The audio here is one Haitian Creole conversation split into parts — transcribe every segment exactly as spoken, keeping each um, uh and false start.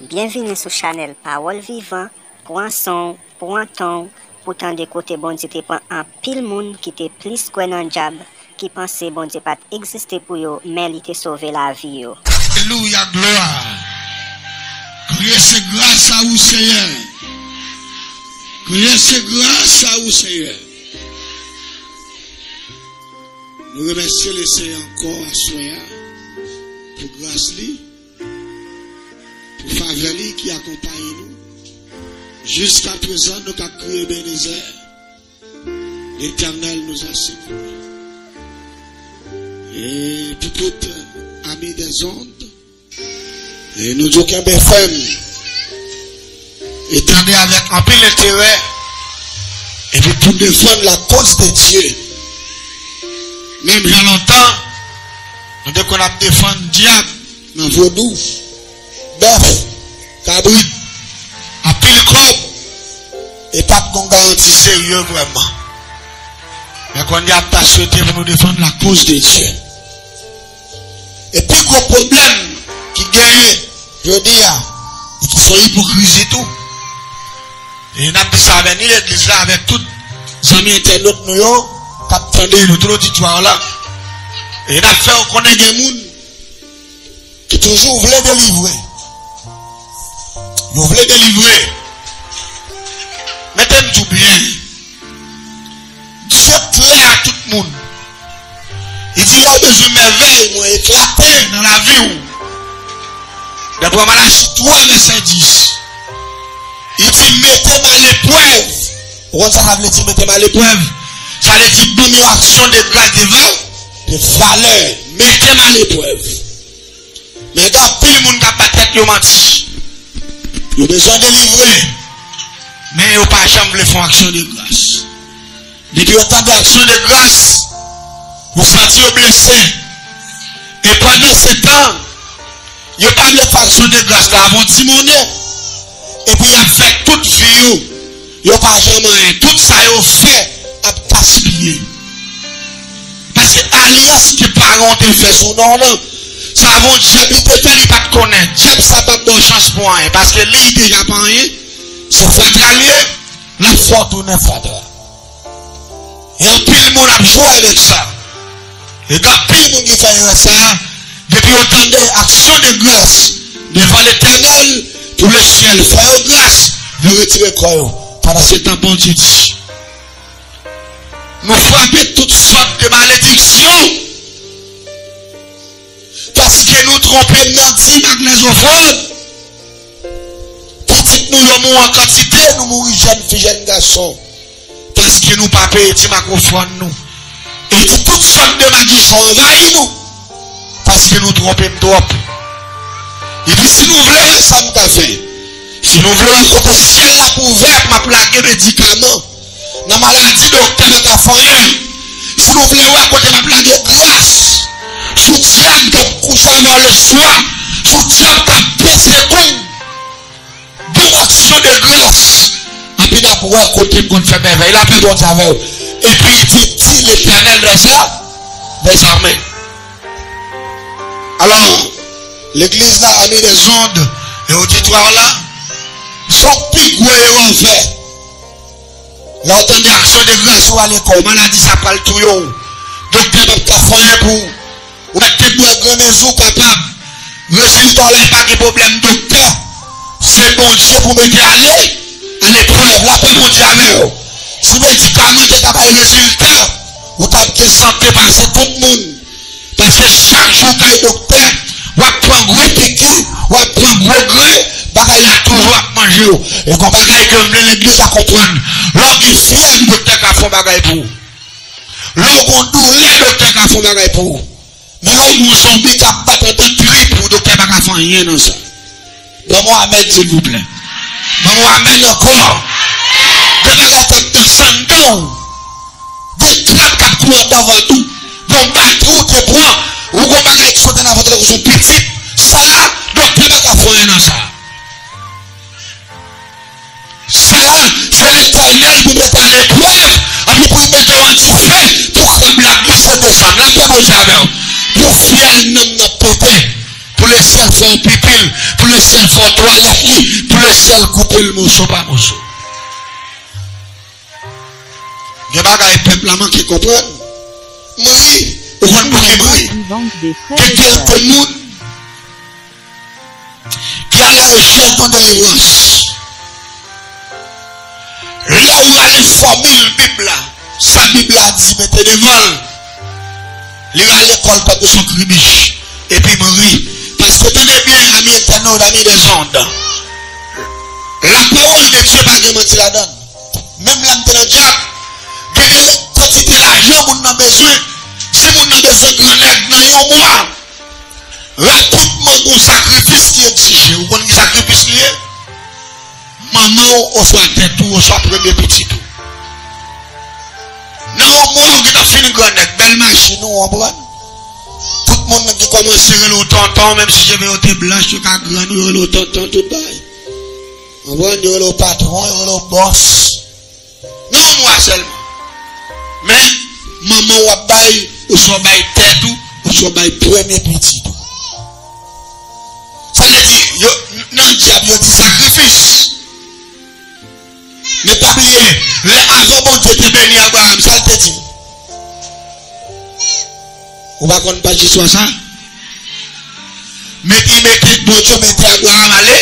Byenvini sou chanèl Pawòl Vivan. Pran san w, pran tan w pou tande kote Bondye te pran anpil moun ki te plis kwè nan dyab, ki panse Bondye pa t egziste pou yo, men li te sove lavi yo. Alelouya, glwa. Kriye se gras a ou, Senyè. Kriye se gras a ou, Senyè. Nou remèsye Lesenyè ankò aswè a pou gras li, pou favè li ki akonpaye nou. Jiska prezan, nou ka kriye Ebenezè, Letènèl nou a sekwi. E pou tout ami dèzond, e nou di w kenbe fèm e tande avèk anpil enterè, epi pou defann lakoz de Dye. Menm jan lontan, nou te konn ap defann dyab nan vodou, bèf, kabrit, anpil kòb, e pa t gon garanti serye vrèman. Men kounye a, m ta swete pou nou defann lakoz de Dye. E pi gwo pwoblèm ki genyen jodi a, e ki se yon ipokrizi tou. E n ap di sa avè ni legliz la, avè tout zanmi entènot nou yo k ap tande nou, tout oditwa la. E n ap fè w konnen gen moun ki toujou vle delivre. Yo vle delivre. Mete m di w byen. Dye klè a tout moun. Li di, lè w bezwen mèvèy mwen eklate nan lavi w. Daprè Malachi twa, vèsè dis. Li di, mete m aleprèv. Ou konn sa sa vle di, mete m aleprèv? Sa vle di, ban m yon aksyon de gras, de va-, de valè. Mete m aleprèv. Men gen anpil moun k ap ba tèt yo manti. Yo bezwen delivre, men yo pa janm vle fè yon aksyon de gras. Depi yo tande aksyon de gras, yo santi yo blese. E pandan se tan, yo pa vle fè aksyon de gras la avè yon ti monnen. Epi y ap fè tout vi yo, yo pa janm anyen. Tout sa yo fè ap gaspiye. Paske alyans ke paran w te fè sou non w lan, sa avè yon dyab li te fè, li pa t konnen. Dyab sa p ap ba w chans pou anyen, paske li, li deja pa anyen. Se fatra l ye, l ap fè w tounen fatra. E anpil moun ap jwe avèk sa. E gen anpil moun ki fè erè sa a. Depi yo tande aksyon de gras devan Letènèl, pou Lesyèl fè yo gras, yo retire kò yo. Pandan se tan, Bondye di, nou frape tout sòt de malediksyon, paske nou twonpe m nan dim ak lèzofrann. Pitit nou yo mouri an kantite, nou mouri jèn fi, jèn gason. Paske nou pa peye dim ak ofrann nou. E li di tout sòt de madichon anvayi nou. Paske nou twonpe m twòp. Li di, si nou vle wè sa m ka fè, si nou vle wè kote syèl la ap ouvè pou m ap lage medikaman nan maladi doktè pa ka fè anyen, si nou vle wè kote m ap lage gras sou dyab k ap kouche avè w leswa, sou dyab k ap peze kou, bon aksyon de gras. Epi n ap wè kote m konn fè mèvèy. Lapè Bondye avè w. Epi li di, di Letènèl dèzame. Alò, legliz la, ami dèzond, e oditwa la, sa w pi gwo erè w fè? Lè w tande aksyon de gras, ou ale kò w, maladi sa pral touye w. Doktè p ap ka fè anyen pou ou. Ou mèt te bwè grenn, ou kapab. Rezilta w la, pa gen pwoblèm, doktè. Se Bondye pou mete ale, aleprèv. Lapè Bondye avè w. Si medikaman te ka bay rezilta, ou t ap gen sante pase tout moun. Paske chak jou w kay doktè, w ap pran gwo piki, w ap pran gwo grenn, bagay la toujou ap manje w. E gon bagay ke m vle legliz la konprann. Lè w gen fyèv, doktè ka fè yon bagay pou ou. Lè w gon doulè, doktè ka fè yon bagay pou ou. Men lè w gon zonbi k ap bat anndan trip ou, doktè pa ka fè anyen nan sa. Ban m yon amèn, silvouplè. Ban m yon amèn ankò. Gen bagay k ap desann anndan w. Gen trap k ap kouri anndan vant ou. Gen yon batri ou te pran. Ou gon bagay ki sot anndan vant ou tankou se yon pitit. Sa a, doktè pa ka fè anyen nan sa. Sa a, se Letènèl pou mete aleprèv, epi pou l mete w an dife, pou krab la glise desann. Lapè Bondye avè w. Pou fyèl nanm nan pete, pou lesyèl fè yon pipil, pou Sèl fò twalèt li pou le sèl koupe l moso pa moso. Gen bagay pèp la manke konprann. M ri, ou konn poukisa m ri? Gen kèlke moun ki a la rechèch yon delivrans. Lè ou rale fòmil Bib la, sa Bib la di mete devan l, li rale kò l tankou s on kribich. Epi m ri. Paske tande byen, ami entènot, ami des ondes. Lapawòl de Dye pa gen manti ladan l. Menm lè m te nan djak, gen de kantite lajan moun nan bezwen. Si moun nan bezwen grannèg nan yon mwa, rapidman gon sakrifis ki egzije. Ou konn ki sakrifis li ye? Manman w oswa tèt ou oswa premye pitit ou. Nan yon mwa ou gentan fin grannèg, bèl machin ou, w konprann? Tout moun nan ki kòmanse rele w tonton, menm si cheve yo te blanch, yo ka grann, yo rele w tonton, tout bagay. Konprann? Yo rele w patwon, yo rele w bòs. Nan yon mwa sèlman. Men, manman w ap bay, oswa w bay tèt ou, oswa w bay premye pitit ou. Sa vle di, yo, nan djab, yo di sakrifis. Men pa bliye, lè avan Bondye te beni Abraram, sa l te di? Ou pa konn paj istwa sa? Men li mete, Bondye mete Abraram ale.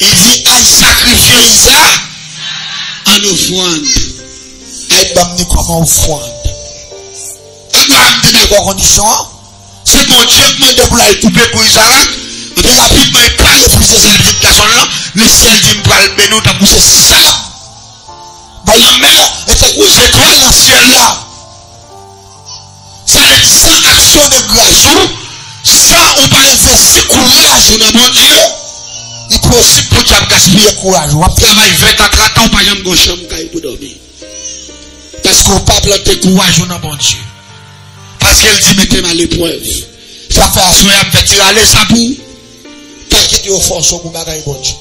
Li di, al sakrifye Iza an ofrann. Al ban m li kòm ofrann. Abraram te dakò kondisyon an. Se Bondye k mande pou l al koupe kou Izarak. Epi rapidman, li pa refize sèl pitit gason l lan. Lesyèl di, m pral beni w tankou se sab. Bò lanmè, e tankou zetwal nan syèl la. Sa vle di, san aksyon de gras ou, san ou pa envesti kouraj ou nan Bondye, li posib pou dyab gaspiye kouraj ou. W ap travay ven tan, trant an, ou pa janm gon chanm kay pou dòmi. Paske ou pa plante kouraj ou nan Bondye. Paske l di, mete m a leprèv. Sa fè aswè y ap fè ti rale sa pou ou. Pa kite yo fòse w pou bagay Bondye.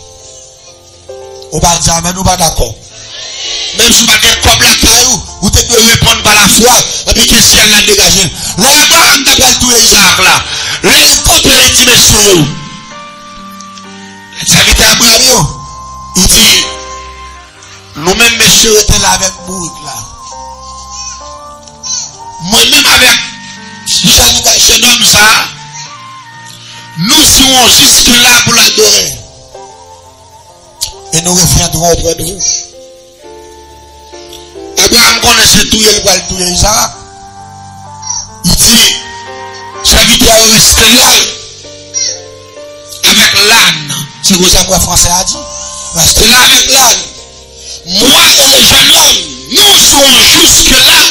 Ou pa di amèn, ou pa dakò. Menm si w pa t gen kòb lakay ou, ou te dwe reponn pa lafwa, epi ke syèl la degaje l. Lè Abraram ta pral touye Izarak la, lè l kanpe, li di, mesye yo, sèvitè Abraram yo, li di, nou menm mesye rete la avèk bourik la. Mwen menm avèk jèn, jennonm sa a, nous irons jusque-là pour l'adorer. Et nous reviendrons auprès de vous. Abraram konnen se touye li pral touye Izarak. Li di, sèvitè yo rete la avèk làn. Se konsa m wè fransè a di. Reste là avec l'âne. Moi et le jeune homme, nous irons jusque-là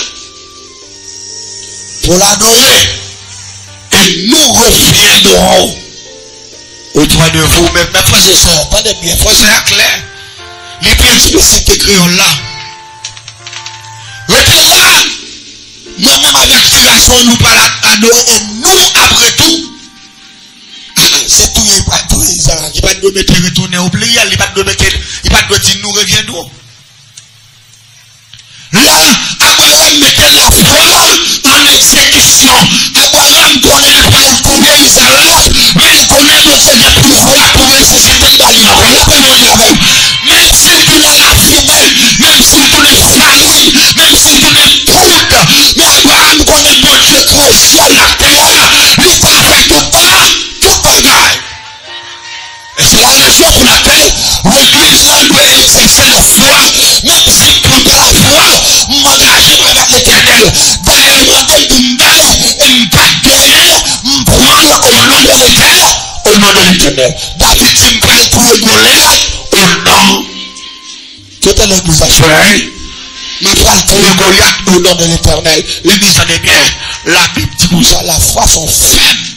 pour l'adorer et nous reviendrons auprès de vous. Men, men frè e sè, tande byen, fransè a klè. Li pi ekspresif ke kreyòl la. Rete la, mwen menm avèk ti gason nou pral adore, e nou, apre tou, a, se touye, li pral touye Izarak. Li pa t dwe mete retounen o pliryèl, li pa t dwe mete, li pa t dwe di nous reviendrons. La, Abraram mete lafwa an egzekisyon. Abraram konnen l pral touye Izarak, men l konnen Bondye gen pouvwa pou resisite dènye. Leve men w avè m. Menm si l tounen lafimen, menm si l tounen farin, menm si l tounen poud, men Abraram konnen Bondye kreye syèl ak tè a, li ka fè tout, tout bagay. E se la rezon pou lakèl legliz la dwe egzèse lafwa. Menm si m pran pa lafwa, m angaje m avèk Letènèl. Dayè, yo mande m pou m bay, e m pa t genyen, m pran l o non de Letènèl, o non de Letènèl. David di, m pral touye Golyat o non. Kote legliz la, frè? M ap pral touye Golyat o non de Letènèl. Legliz, tande byen. Labib di konsa, lafwa se yon fèb.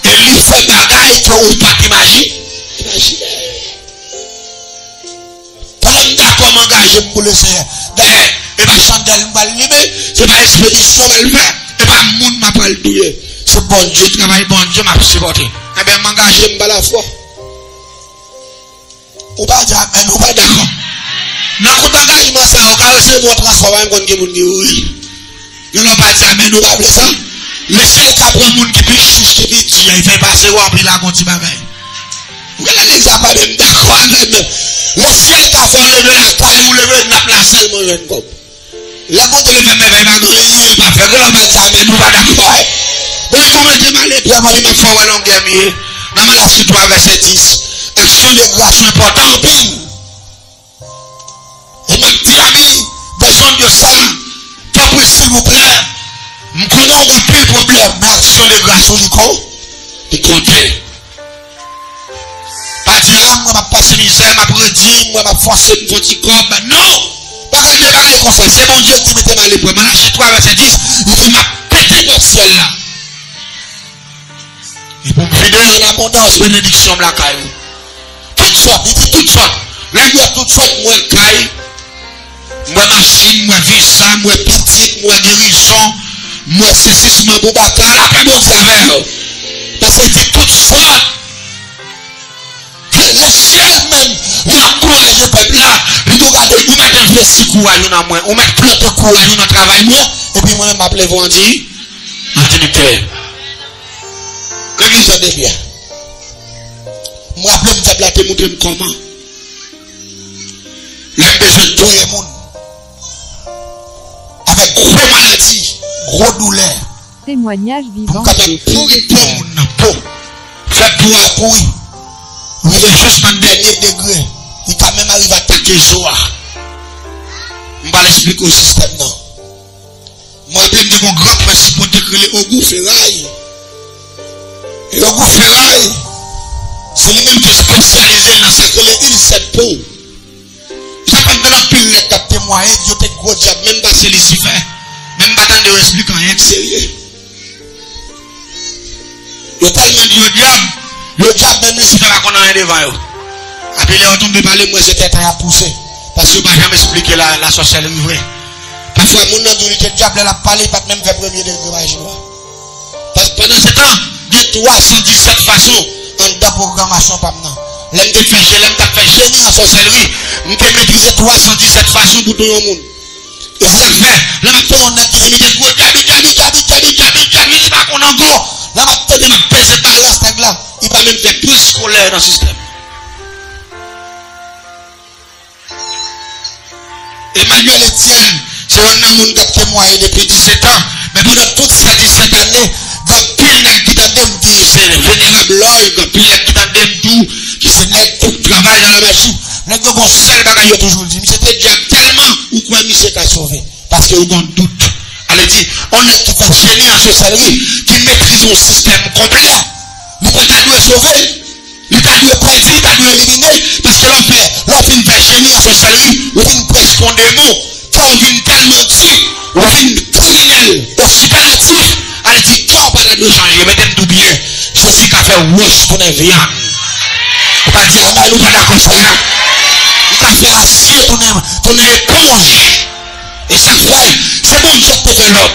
E li fè bagay ke ou pa t imaji-, imajine. Pandan m dakò m angaje m pou Lesenyè. Dayè, e pa chandèl m pral limen, se pa ekspedisyon m pral fè, e pa moun m ap pral touye. Se Bondye, travay Bondye m ap sipòte. Enben, m angaje m pa lafwa. Ou pa di amèn, ou pa dakò. Nan kout angajman sa, ou ka resevwa yon transfò, pa menm konn ki moun ki mouri. Gen lè w pa di amèn, ou pa vle sa. Lesyèl ka pran moun ki pi chich, ki pi di, li fè pase w anpil ak yon ti bagay. Ou gen legliz la pa menm dakò avè m. Lesyèl ka fè w leve lakay ou, leve n ap la sèlman jwenn kòb. Lè Bondye leve men, men pa gen anyen li pa fè. Gen lòt bagay, amèn, nou pa dakò. Bon, pou mwen, di m ale, prè, mwen, m ap fè w wè longè m ye. Nan Malaki twa, vèsè dis. Aksyon de gras yo enpòtan anpil. E m ap di ami, dèzòd yo sa, tanpri, silvouplè, m konnen w gen anpil pwoblèm, men aksyon de gras ou li kon, li konte. Pa di, a, m wè m ap pase mizè, m ap redi, m wè m ap fòse, m fè ti kòb. Non! Pa gade bagay konsa. Se Bondye ki mete m ale prè. Malachi twa, vèsè dis, li di, m ap pete pòt syèl la. E pou m vide l an abondans, benediksyon m lakay ou. Tout sòt, li di tout sòt. Lè m wè tout sòt, m wè kay, m wè machin, m wè visa, m wè pitit, m wè gerizon, m wè sesi, m wè boubaka, lapè Bondye avè w. Paske li di tout sòt. Lesyèl menm, li ankouraje pèp la. Li di w gade, ou mèt envesti kouraj ou nan mwen, ou mèt plante kouraj ou nan travay mwen, epi mwen menm m ap leve w an di, an dignitè. Legliz an debyen. M raple m dyab la te montre m kòman. Lè m bezwen touye moun. Avèk gwo maladi, gwo doulè. Temwanyaj vivan de Paul Richard. Pou m kapab pouri po moun nan po. Fè po a pouri. Rive jis nan dènye degre. Li ka menm arive atake zo a. M pral esplike w sistèm nan. M raple m te gen yon gran prensip mwen te rele Ogou Feray. E Ogou Feray, se li menm ki espesyalize l nan sa k rele ilsè po. Sa fè m gen anpil nèg k ap temwaye, di yo te gwo dyab, menm pase Lisifè. Men m pa tande yo esplike anyen k serye. Yo tèlman di yo dyab, yo dyab, menm Lisifè pa konn anyen devan yo. Epi lè yo tonbe pale, m wè se tèt an y ap pouse. Paske yo pa janm esplike la, lasòsèlri vre. Pafwa, moun nan di w li te dyab, lè l ap pale, li pa t menm fè premye degre maji a. Pas-, pandan se tan, gen twa san disèt fason anndan pwogramasyon pa m nan. Lè m te fè je-, lè m t ap fè jeni an sòsèlri, m te metrize twa san disèt fason pou touye yon moun. E se sa k fè, lè m ap touye yon nèg ki di m li te gwo dyabi, dyabi, dyabi, li pa konn ango. Lè m ap tande m ap peze balans nèg la, li pa menm fè preskolè nan sistèm. Emmanuel Etienne, se youn nan moun k ap temwaye depi disèt an. Men pandan tout sa disèt ane, gen anpil nèg ki tande m di se venerab Lòy, gen anpil nèg ki tande m tou, ki se nèg ki travay nan lamajri. Nèg yo gon sèl bagay yo toujou di, misye te dyab tèlman, ou kwè misye ka sove. Paske ou gon dout. Ale di, yon nèg ki fè jeni an sòsèlri, ki metrize yon sistèm konplè, li pa ta dwe sove. Li ta dwe pèdi, li ta dwe elimine, paske lè w fè, lè w fin fè jeni an sòsèlri, ou fin prèske yon demon, kè w vin tèlman di, ou vin kriminèl, ou sipènatif, ale di kè w pa ta dwe chanje, mete m tou byen, Jezi ka fè wòch tounen vyann. Ou pa di amèn, ou pa dakò sa. Li ka fè asye tounen, tounen eponj. E sa k fè, se Bondye ki te fè lòm.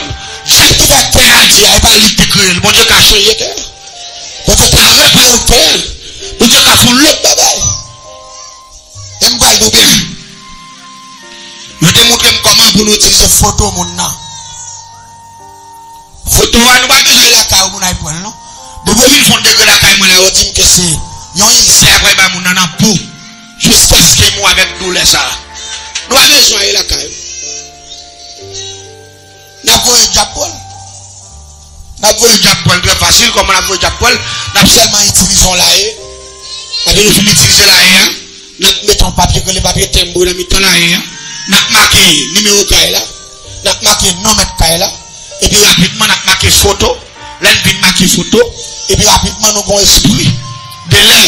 Dyab ki fè tè a di a, e pa li ki te kreye l. Bondye ka chanje tè a. Bondye ka repare tè a. Bondye ka fè yon lòt bagay. E m pral di w byen. Yo te montre m kòman pou nou itilize foto moun nan. Foto a, nou pa bezwen lakay ou pou n al pran l, non. Depi yo vin fè yon degre lakay mwen la, yo di m ke se yon ilsè y ap bay moun nan nan po, jiskaske m mouri avèk doulè sa a. Nou pa bezwen al lakay ou. N ap voye dyab pran l. N ap voye dyab pran l trè fasil. Kòman n ap voye dyab pran l? N ap sèlman itilize yon laye. Apre nou fin itilize laye a, n ap mete yon papye k rele papye tenbre nan mitan laye a. N ap make nimewo kay la. N ap make non mèt kay la. Epi rapidman, n ap make foto. Lè n fin make foto, epi rapidman, nou gon espri de lè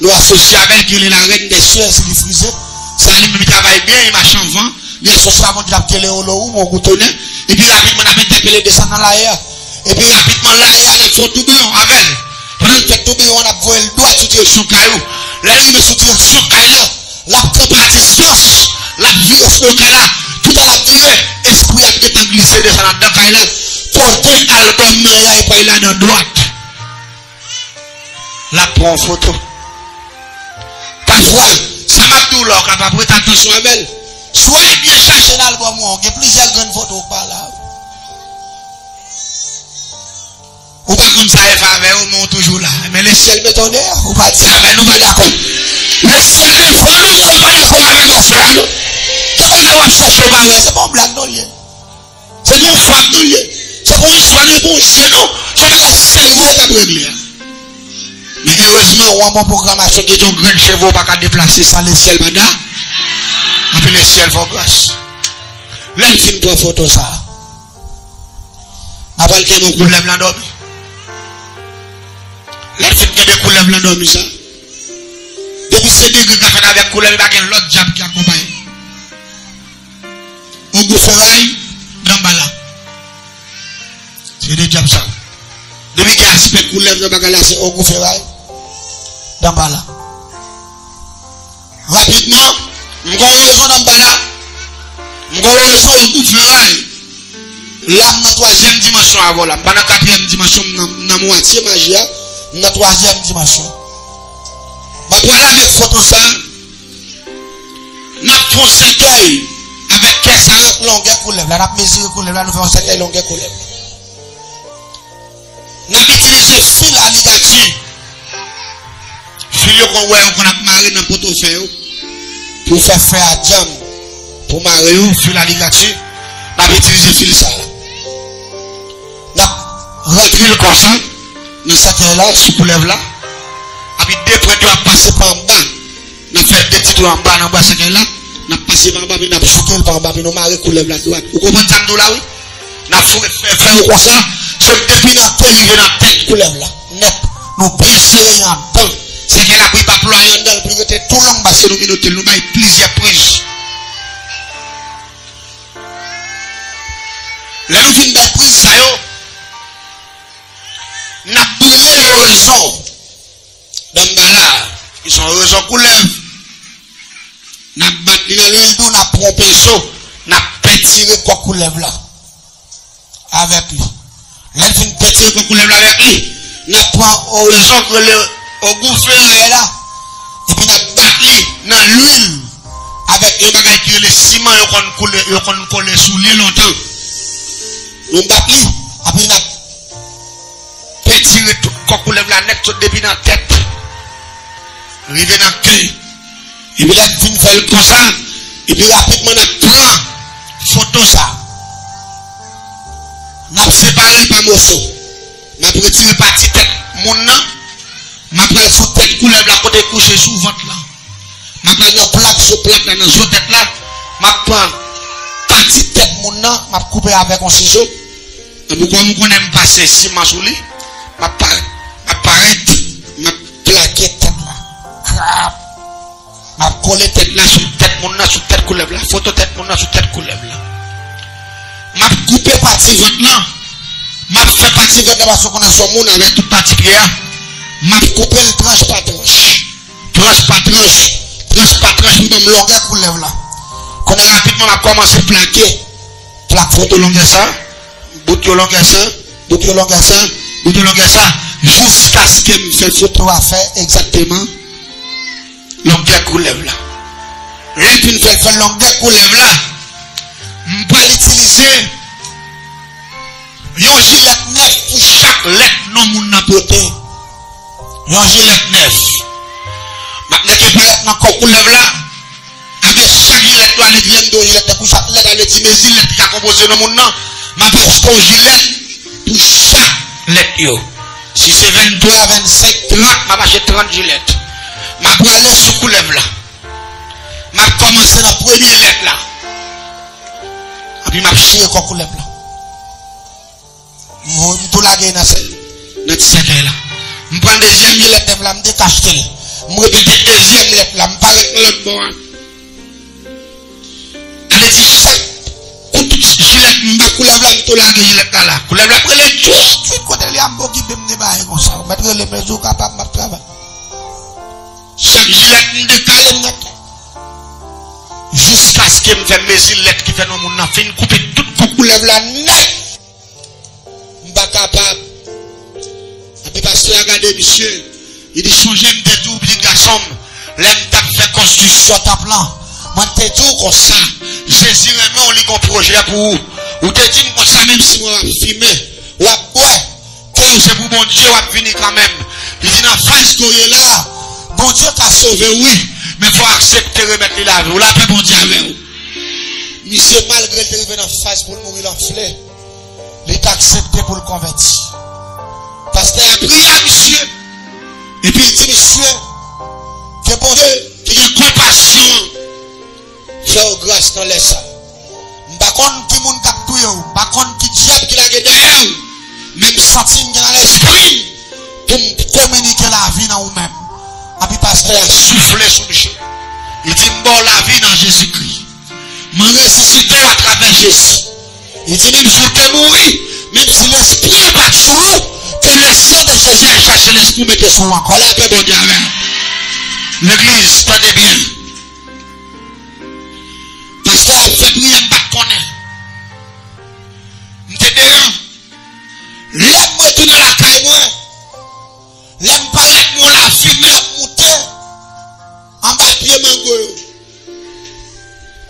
nou asosye avè l ki rele la reine des cieux, si li frize. Sa li menm li travay byen, li mache anvan. Li asosye avè yon dyab ki rele Olowoum, yon gwo tonè. Epi rapidman, n ap entèpele desann nan laye a. Epi rapidman, laye a, n ap fè yon toubiyon avè l. Pandan n fè toubiyon an, n ap voye l dwat sou direksyon kay ou. Lè l rive sou direksyon kay la, l ap kanpe a distans, l ap vire sou do kay la. Toutan l ap vire, espri a ap gentan glise desann anndan kay la. Kote albòm nan ye a, li pral ladan dwat. L ap pran yon foto. Pafwa, sa m ap di w la, w kapab ret atansyon avè l. Si w al byen chache nan albòm ou an, gen plizyè grenn foto ou pa la. Ou pa konn sa e favè yo, men ou toujou la. Men lesyèl mete w deyò, ou pa di sa, men nou pa dakò. Lesyèl e fwa nou, ou pa dakò avè lesyèl, non. Tout bagay w ap chèche ou pa wè, se pa yon blag non l ye. Se pa yon fab non l ye. Se pa yon istwa non, se pa yon je non. Se yon bagay serye k ap regle a. Men erezman, ou an bon pwogramasyon, gen yon grenn cheve ou pa ka deplase san lesyèl pa da. Anpi lesyèl fè w gras. Lè l fin pran foto sa a, n a pral kenbe koulèv lan dòmi. Lè l fin kenbe koulèv lan dòmi sa, depi se degre k ap fèt avèk koulèv, li pa gen lòt dyab ki akonpaye l. Ogou feray, danbala. Se de dyab sa yo. Depi gen aspè koulèv nan bagay la, se ogou feray, danbala. Rapidman, m gon rezon danbala. M gon rezon ogou feray. La, m nan twazyèm dimansyon avè w la. M pa nan katriyèm dimansyon, m nan, m nan mwatye maji a. M nan twazyèm dimansyon. M ap pral avèk foto sa. N ap fè yon sèkèy avèk kè sa a, longè koulèv la. N ap mezire koulèv la, nou fè yon sèkèy longè koulèv la. N ap itilize fil aligati. Fil yo konn wè, yo konn ap mare nan poto fè yo. Pou fè fè a djanm. Pou mare yo, fil aligati. N ap itilize fil sa a. N ap rantre l konsa, nan sèkèy la, sou koulèv la. Epi de pwent yo ap pase pa anba. N ap fè de ti twou anba nan bwa sèkèy la. N ap pase pa anba, epi n ap jouke l pa anba, epi nou mare koulèv la dwat. Ou konprann sa m di w la, wi? N ap foure fè, fè yo konsa. Se depi nan ke rive nan tèt koulèv la. Nèt. Nou byen sere anndan. Sèkèy la pou li pa plwaye anndan l, pou li rete tou long, paske nou minote l, nou bay plizyè prij. Lè nou fin bay prij sa yo, n ap boule rezon danbala, ki se yon rezon koulèv. N ap bat li nan lwil dou, n ap pran yon penso, n ap pentire kò koulèv la avèk li. Lè n fin pentire kò koulèv la avèk li, n ap pran yon rezon k rele ogou feray la, epi n ap bat li nan lwil avèk yon bagay ki rele siman, yo konn koule, yo konn kole sou li lontan. Nou bat li, epi n ap pentire tout kò koulèv la nèt, sot depi nan tèt rive nan ke. Epi lè n fin fè l konsa, epi rapidman n ap pran foto sa. N ap separe l pa moso. M ap retire pati tèt moun nan. M ap pral sou tèt koulèv la kote l kouche sou vant la. M ap pran yon plak sou plak la nan zo tèt la. M ap pran pati tèt moun nan, m ap koupe avèk yon sizo. Epi kòm ou konnen m pase siman sou li, m ap parèt, m ap parèt, m ap plake tèt la. Krap! M ap kole tèt la sou tèt moun nan, sou tèt koulèv la. Foto tèt moun nan sou tèt koulèv la. M ap koupe pati vant lan. M ap fè pati vant la paske w konnen se yon moun avèk tout pati pye a. M ap koupe l tranch pa tranch. Tranch pa tranch. Tranch pa tranch pou ban m longè koulèv la. Kounye a rapidman m ap kòmanse plake. Plak foto longè sa. Bout yo longè sa. Bout yo longè sa. Bout yo longè sa. Jiskaske m fè foto a fè egzakteman longè koulèv la. Lè m fin fè l fè longè koulèv la, m pral itilize yon jilèt nèf pou chak lèt non moun nan pote. Yon jilèt nèf. M ap mete parèt nan kò koulèv la. Avèk chak jilèt yo, ale di lè m di yon jilèt nèf pou chak lèt, ale di mezi lèt ki ka konpoze non moun nan. M ap achte yon jilèt pou chak lèt yo. Si se venntwa, vennsenk, trant, m ap achte trant jilèt. M ap prale sou koulèv la. M ap kòmanse nan premye lèt la. Epi m ap chire kò koulèv la. M vo-, m tou lage nan sè-, nan ti sèkèy la. M pran dezyèm jilèt nèf la, m dekachte l. M repete dezyèm lèt la, m parèt nan lòt bò a. Ale di chak kout jilèt m ba koulèv la, m tou lage jilèt la la. Koulèv la ap rele m twit, twit, kote l ye a, m okipe m de bagay konsa. Ou mèt rele m, lè di w kapab, m ap travay. Chak jilèt m dekale m nèt. Jiskaske m fè mezi lèt ki fè non moun nan fin koupe tout kò koulèv la nèt. M pa kapab. Epi pastè a gade misye. Li di, sonje m te di w, pitit gason m, lè m t ap fè konstriksyon tanp lan, mwen te di w konsa, Jezi renmen w, li gon pwojè pou ou. Ou te di m konsa, menm si mwen w ap fimen, w ap bwè, ke Ou se pou Bondye w ap vini kanmenm. Li di nan faz ke w ye la, Bondye ka sove w, wi, men fò w aksepte remèt li lavi w. Lapè Bondye avè w. Misye, malgre l te rive nan faz pou l mouri, l anfle, li t aksepte pou l konvèti. Pastè a priye a misye, epi l di misye, ke Bondye ki gen konpasyon fè w gras nan lè sa. M pa konn ki moun k ap touye w, m pa konn ki dyab ki lage dèyè w, men m santi m gen nan lespri m pou m kominike lavi nan ou menm. Epi pastè a soufle sou misye. Li di, "M ba w lavi nan Jezikri. Mwen resisite w atravè Jezi." Li di, "Menm si w te mouri, menm si lespri an pa t sou ou, ke le sang de Jésus efase lespri w mete sou ou ankò." Lapè Bondye avè w. Legliz, tande byen. Pastè a ap fè priyè, m pa t konnen. M te deyò. Lè m retounen lakay mwen, lè m parèt, m wè lafimen ap moute anba pye mango yo.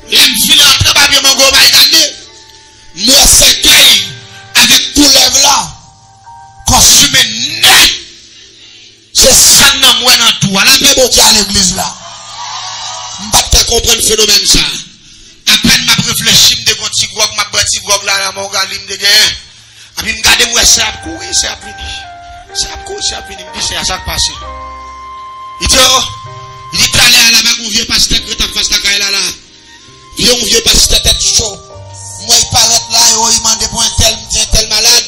Lè m fin rantre anba pye mango yo, m al gade, m wè sèkèy avèk koulèv la konsime nèt. Se sa nanm wè nan twou a. Lapè Bondye a legliz la. M pa t ka konprann fenomèn sa. Apèn m ap reflechi, m te gon ti gwòg, m ap bwè ti gwòg la, nan Mogali m te genyen. Epi m gade, m wè sè ap kouri, sè ap vini. Sè ap kouri, sè ap vini. M di, "Sè a, sa k pase?" Li di, "Oh," li di, "talè a la, pa gon vye pastè k ret anfas lakay la, la. Vye, yon vye pastè tèt cho. M wè l parèt la, e, oh, li mande pou entèl, m di entèl malad.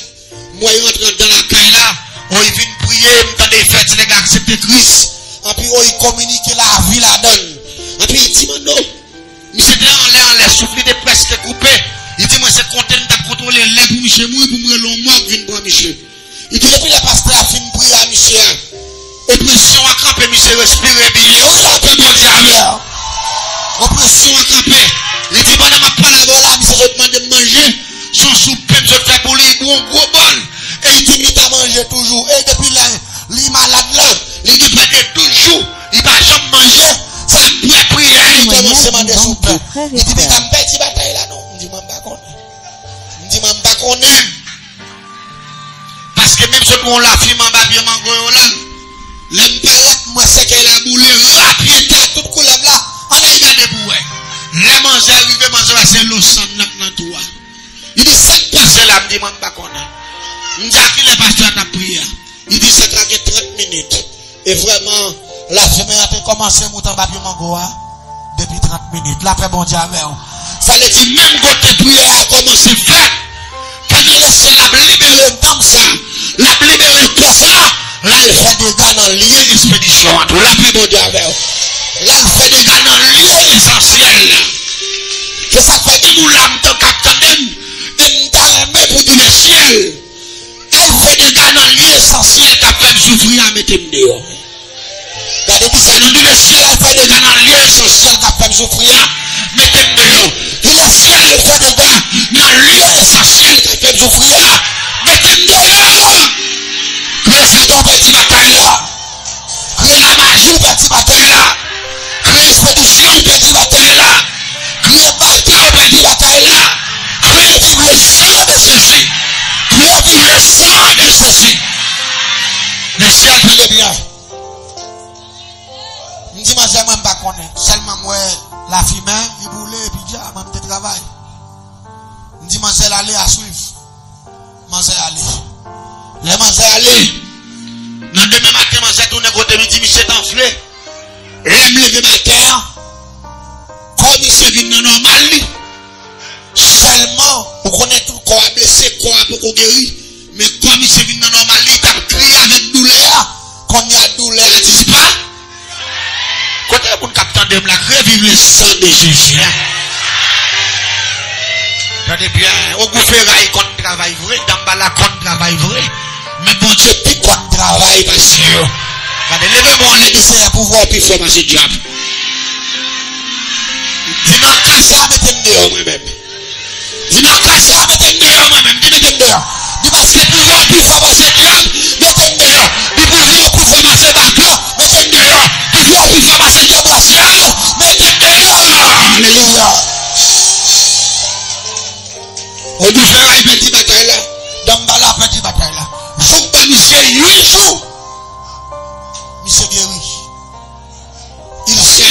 M wè l rantre anndan lakay la, oh, li vin priye, m tande l fè ti nèg la aksepte Kris. Epi, oh, li kominike lavi ladan l. Epi, li di, Manno, misye te anlè, anlè, souf li te prèske koupe. Li di, mwen se konte m t ap kontwole lè pou misye mouri, pou m rele yon mò k vin pran misye. Li di, depi lè pastè a fin priye a misye a, opresyon an kanpe, misye respire byen. Wi, lapè Bondye avè w. Opresyon an kanpe. Li di, pandan m ap pale avè w la, misye sot mande m manje. Se yon soupe m sot fè pou li, li bwè yon gwo bòl. E li di, li ta manje toujou. E depi lè li malad la, li gen prèske douz jou, li pa janm manje. Se apre priyè li kòmanse mande soupe. Li di, men m pèdi batay la non. M di, mwen m pa konnen. M di, mwen m pa konnen. Paske menm sot wè yon lafimen anba pye mango yo la, lè m parèt, m wè sèkèy la boule, rapyetè, tout koulèv la, ann al gade pou wè. Lè manzè rive, manzè wè se lo sann nan k nan twou a. Li di, sa k pase la? M di, mwen m pa konnen. M di, a kilè pastè a t ap priye a? Li di, sa ka gen trant minit. E vrèman, lafimen an te kòmanse moute anba pye mango a depi trant minit. Lapè Bondye avè w. Sa vle di, menm kote priyè a kòmanse fèt, pandan lesyèl ap libere nanm sa, l ap libere kò sa, l al fè dega nan lye ekspedisyon an tou. Lapè Bondye avè w. L al fè dega nan lye esansyèl la. Se sa k fè gen moun la m t ap tande m, e m ta renmen pou di lesyèl, al fè dega nan lye esansyèl k ap fè m soufri a, mete m deyò. Gade ki sa, nou di lesyèl, al fè dega nan lye esansyèl k ap fè m soufri a, mete m deyò. Di lesyèl, al fè dega nan lye esansyèl k ap fè m soufri a, mete m deyò. Kriye Satan, pèdi batay la. Kriye lamaji, pèdi batay la. Kriye ekspedisyon, pèdi batay la. Kriye bato, pèdi batay la. Kriye viv le sang de Jésus. Kriye viv le sang de Jésus. Lesyèl, tande byen. M di manzè, mwen m pa konnen. Sèlman m wè lafimen, li boule, epi di, a, mwen m te travay. M di manzè, l ale, a swiv. Manzè ale. Lè manzè ale, nan demen maten, manzè tounen kote m, li di misye t anfle. Lè m leve maten an, kò misye vin nan nòmal li. Sèlman, ou konnen tout kò a blese, kò a poko geri. Men kò misye vin nan nòmal li, t ap kriye avèk doulè a. Kounye a, doulè a dispa. Kote moun k ap tande m la, k reviv le sang de Jésus, hein? Tande byen, Ogou Feray konn travay vre, Danmbala konn travay vre. Men Bondye pi konn travay pase yo. Gade, leve men w, di, Senyè, pouvwa w pi fò pase dyab. Di nan kasa a, mete m deyò mwen menm. Di nan kasa a, mete m deyò mwen menm. Di mete m deyò. Di paske pouvwa w pi fò pase dyab, mete m deyò. Di pouvwa w pi fò pase bato, mete m deyò. Pouvwa w pi fò pase demwazèl, mete m deyò. Alelouya. Ogou Feray pèdi batay la. Danmbala pèdi batay la. Jou m ba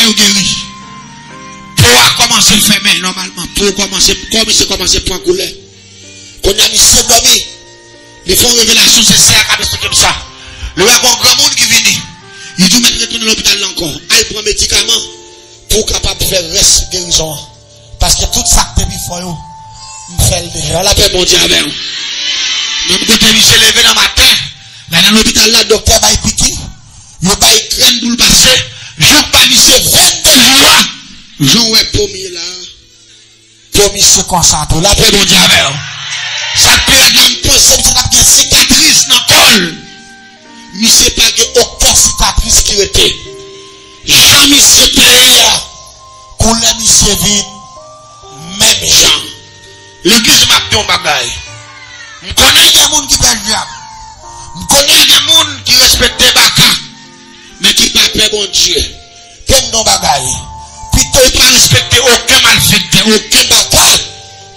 yo geri. Po a kòmanse fèmen nòmalman. Po kòmanse, kò misye kòmanse pran koulè. Kounye a misye dòmi. Li fè yon revelasyon, se sè a k ap esplike m sa. Li wè gen yon granmoun ki vini. Li di w mèt retounen lopital la ankò. Al pran medikaman pou w kapab fè rès gerizon an. Paske tout sa k te pi fò yo, m fè l deja. Lapè Bondye avè w. Menm kote misye leve nan maten, l al nan lopital la, doktè bay piki, yo bay grenn pou l pase, jouk ba misye vennde jou a, jan w wè po m ye la a, po misye konsa tou. Lapè Bondye avè w. Sa k pi rèd la, m panse misye t ap gen sikatris nan kò l. Misye pa gen okenn sikatris ki rete. Jan misye te ye a, koulè misye vin menm jan. Legliz, m ap di yon bagay. M konnen gen moun ki pè dyab. M konnen gen moun ki respekte baka, men ki pa pè Bondye. Tande yon bagay. Pito w pa respekte okenn malfektè, okenn baka,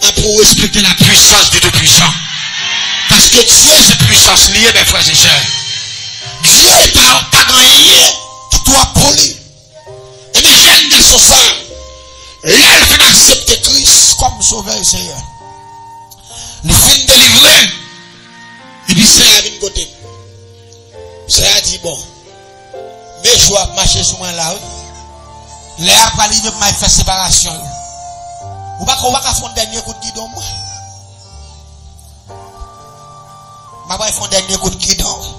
ann pou w respekte la puissance du Tout-Puissant. Paske Dye se pwisans li ye, mes frères et sœurs. Dye pa, pa gen anyen ki twòp pou li. Ebyen, jèn gason sa a, lè l fin aksepte Kris kòm Sovè e Senyè, li fin delivre, epi sè a vin kote m. Sè a di, bon, men jou ap mache sou mwen la, wi. Lè a pral rive pou m al fè separasyon yo. Ou pa ka, ou pa ka fè yon dènye kout gidon, mwen. M ap al fè yon dènye kout gidon.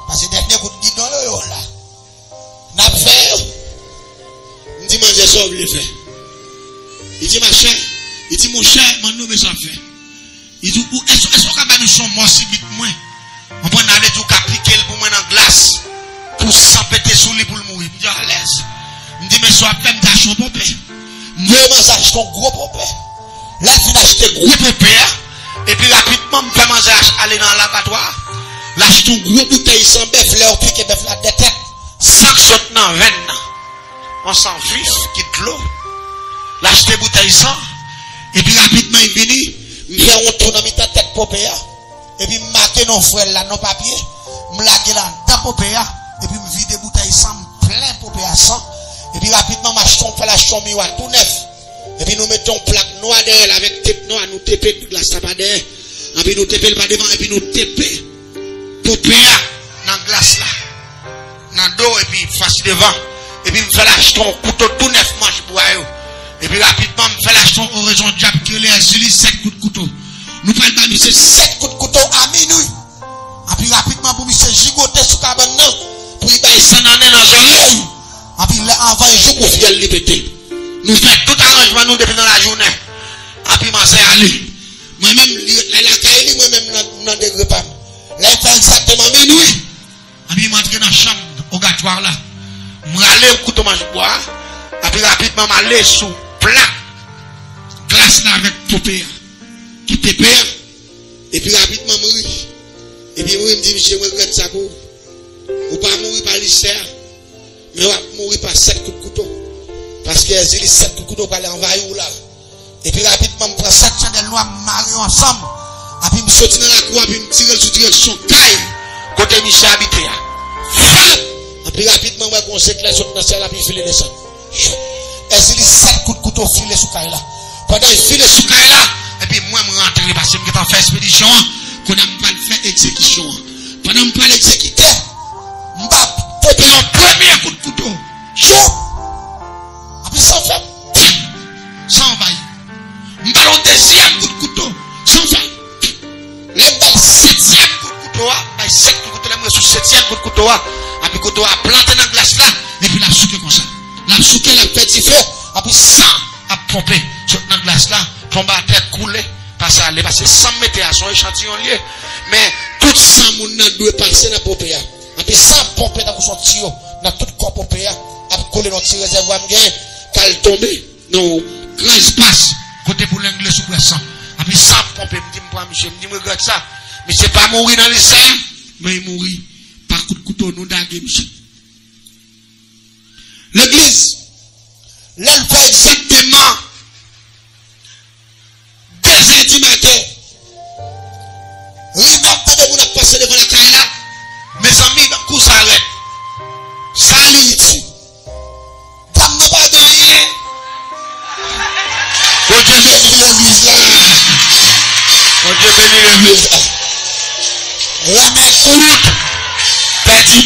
Paske dènye kout gidon yo, yo la. N ap fè yo. M di, manzè, sa w vle fè? Li di, machè, li di, monchè, m ann nou bezwen fè. Li di, ou, èske, èske w ka ba nou se yon mò sibit mwen? Konprann, sa vle di ou ka pike l pou mwen nan glas, pou san pete sou li pou l mouri. M di, alèz. M di, men sa w ap fè, m te achte yon ponpe. M voye manzè achte yon gwo ponpe. Lè l fin achte gwo ponpe a, epi rapidman, m fè manzè ach-, ale nan labatwa. L achte yon gwo boutèy san bèf, lè yo pike bèf la de tèt, san k sot nan venn nan. Yon san vif ki dlo. L achte boutèy san, epi rapidman, li vini, m fè yon tou nan mitan tèt ponpe a, epi m make non frè l la, non papye, m lage l anndan ponpe a, epi m vide boutèy san, m plen ponpe a san, epi rapidman, m achte, m fè l achte yon miwa tou nèf, epi nou mete yon plak nwa dèyè l avèk tep nwa, nou tepe glas la pa dèyè, epi nou tepe l pa devan, epi nou tepe ponpe a nan glas la. Nan do, epi fas devan. Epi m fè l achte yon kouto tou nèf manch bwa yo. Epi rapidman, m fè l achte yon orezon dyab ki rele Èzili sèt kout kouto. Nou pral ba misye sèt kout kouto a minwi. Epi rapidman, pou misye jigote sou kabann nan, pou li bay san nan nen, nan zòrèy. Epi lè anvan l jou pou fyèl li pete. Nou fè tout aranjman nou depi nan lajounen. Epi manzè ale. Mwen menm, li ret la lakay li, mwen menm nan, nan degre pa m. Lè l fè egzakteman minwi, epi m antre nan chanm ogatwa la. M rale kouto manch bwa a, epi rapidman m ale sou plak glas la avèk ponpe a, ki tepe a, epi rapidman m ri. Epi m ri, m di, "Misye, mwen regrèt sa pou ou. Ou pa mouri pa lise a, men w ap mouri pa sèt kout kouto. Paske Èzili sèt kout kouto pral anvayi w la." Epi rapidman, m pran sèt chandèl nwa, m mare yo ansanm. Epi m soti nan lakou a, epi m tire l sou direksyon kay kote misye abite a. Fap! Epi rapidman, m wè gon zeklè sot nan syèl la, epi file desann. Èzili sèt kout kouto file sou kay la. Pandan l file sou kay la, epi mwen, m rantre, paske m gentan fè espedisyon an, kounye a m pral fè egzekisyon an. Pandan m pral egzekite, m ba ponpe yon premye kout kouto. Chou! Epi san fè, san anvayi. M ba l yon dezyèm kout kouto, san fè. Lè m ba l setyèm kout kouto a, bay sèt kout kouto, lè m rive sou setyèm kout kouto a, epi kouto a plante nan glas la, epi l ap souke konsa. L ap souke, l ap fè dife, epi san ap ponpe sot nan glas la, tonbe atè, koule, pase ale, paske san m mete a, se yon echantiyon l ye. Men, tout san moun nan dwe pase nan ponpe a. Epi san ap ponpe tankou se yon tiyo nan tout kò ponpe a, ap koule nan ti rezèvwa m genyen, k al tonbe nan yon gran espas kote pou lengle sou brèsan. Epi san ap ponpe, m di m pran misye, m di m regrèt sa. Misye pa mouri nan lise a, men li mouri pa kout kouto nou dage misye. Legliz, lè l fè egzakteman de zè di maten, rive m tande moun ap pase devan lakay la. Mezanmi, kou sa rèd. Sa li di.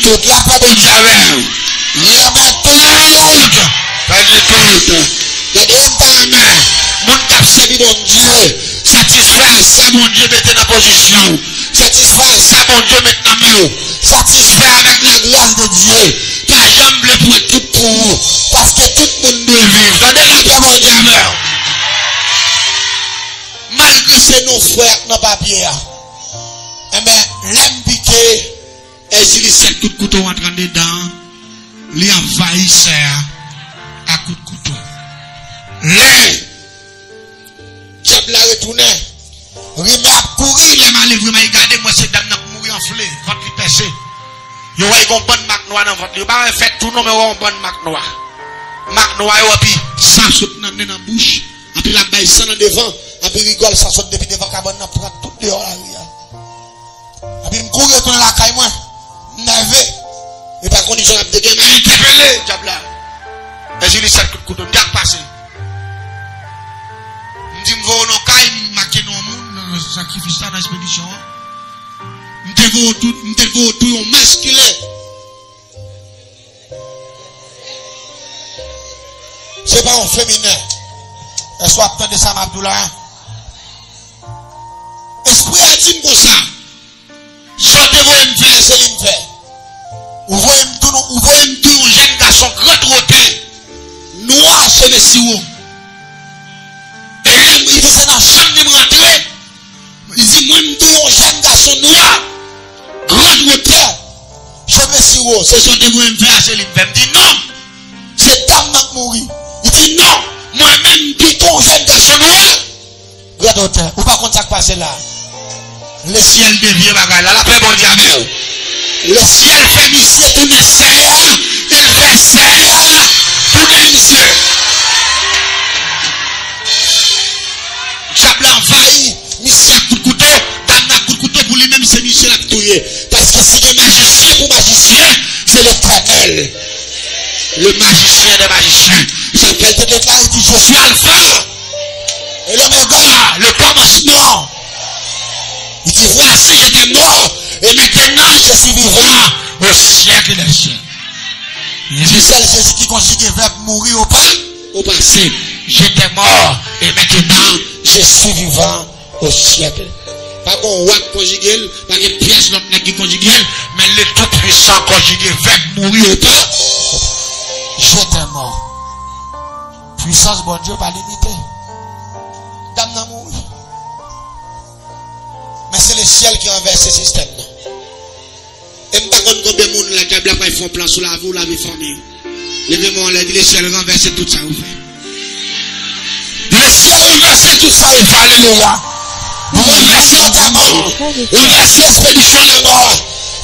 Tout lapè Bondye avè w. Lèmè tout. Fè de tout. Gade yon bagay, moun k ap sèvi Bondye, satisfè ak sa Bondye mete nan pozisyon w. Satisfè ak sa Bondye met nan men w. Satisfè avèk la grâce de Dieu. Pa janm vle pran tout pou ou. Paske tout moun dwe viv. Gade lapè Bondye avè w. Malgre se non frè a k nan papye a. Enben, lè m pike, Èzili sèt kout kouto antre anndedan, li anvayi sè a ak kout kouto. Lè dyab la retounen, rimè ap kouri. Lè m ale vrèman, li gade m wè se dam nan k mouri anfle, vant li pèse. Yo wè l gen yon bann mak nwa nan vant li. Yo pa wè fè tou non, men yo wè yon bann mak nwa. Mak nwa yo, epi san sot nan nen, nan bouch, epi l ap bay san nan devan, epi rigòl, san sot depi devan kabann nan, pran tout deyò lari a. Epi m kouri retounen lakay mwen. M nève. E pa kondisyon n ap te gen, m al entèpele dyab la. Èzili sèt kout kouto, m di, "Sa k pase?" M di, "M voye w nan kay, m make non moun nan sakrifis la, nan ekspedisyon an. M te voye w tou, m te voye w tou yon maskile." Se pa yon feminen. Èske w ap tande sa m ap di w la a? Espri a di m konsa, "Sa w te voye m fè a, se li m fè. Ou voye m tou, ou voye m tou yon jèn gason gran twotè, nwa, cheve siwo. E lè m rive, se nan chanm li m rantre." Li di, "Mwen, m tou yon jèn gason nwa, gran twotè, cheve siwo. Se sa w te voye m fè a, se li m fè." M di, "Non, se dam nan k mouri." Li di, "Non, mwen menm, m tou yon jèn gason nwa, gran twotè." Ou pa konn sa k pase la. Lesyèl devye bagay la. Lapè Bondye avè w. Lesyèl fè misye tounen sè a. Li fè sè a tounen misye. Dyab la anvayi misye ak kout kouto, dam nan ak kout kouto, pou li menm se misye l ap touye. Paske si gen majisyen pou majisyen, se Letènèl. Le magicien des magiciens. Sa fè l te deklare, di, "Je suis Alpha et l'Oméga, le commencement." Li di, "Voici, j'étais mort, et maintenant je suis vivant au siècle des siècles." Se sèl Jezi ki konjige vèb mouri au pa-, au passé. "J'étais mort, et maintenant je suis vivant au siècle." Pa gen yon wa k konjige l, pa gen pyès lòt nèg ki konjige l, men le Tout-Puissant konjige vèb mouri au pa-, "J'étais mort." Pwisans Bondye pa limite. Dam nan mouri. Men se lesyèl ki ranvèse sistèm nan. E m pa konn konbyen moun la, dyab la pral fè yon plan sou lavi w, lavi fanmi w. Leve men w anlè, di, "Lesyèl, ranvèse tout sa ou fè." Lesyèl ranvèse tout sa ou fè, alelouya. Ranvèse antèman, ranvèse ekspedisyon lanmò,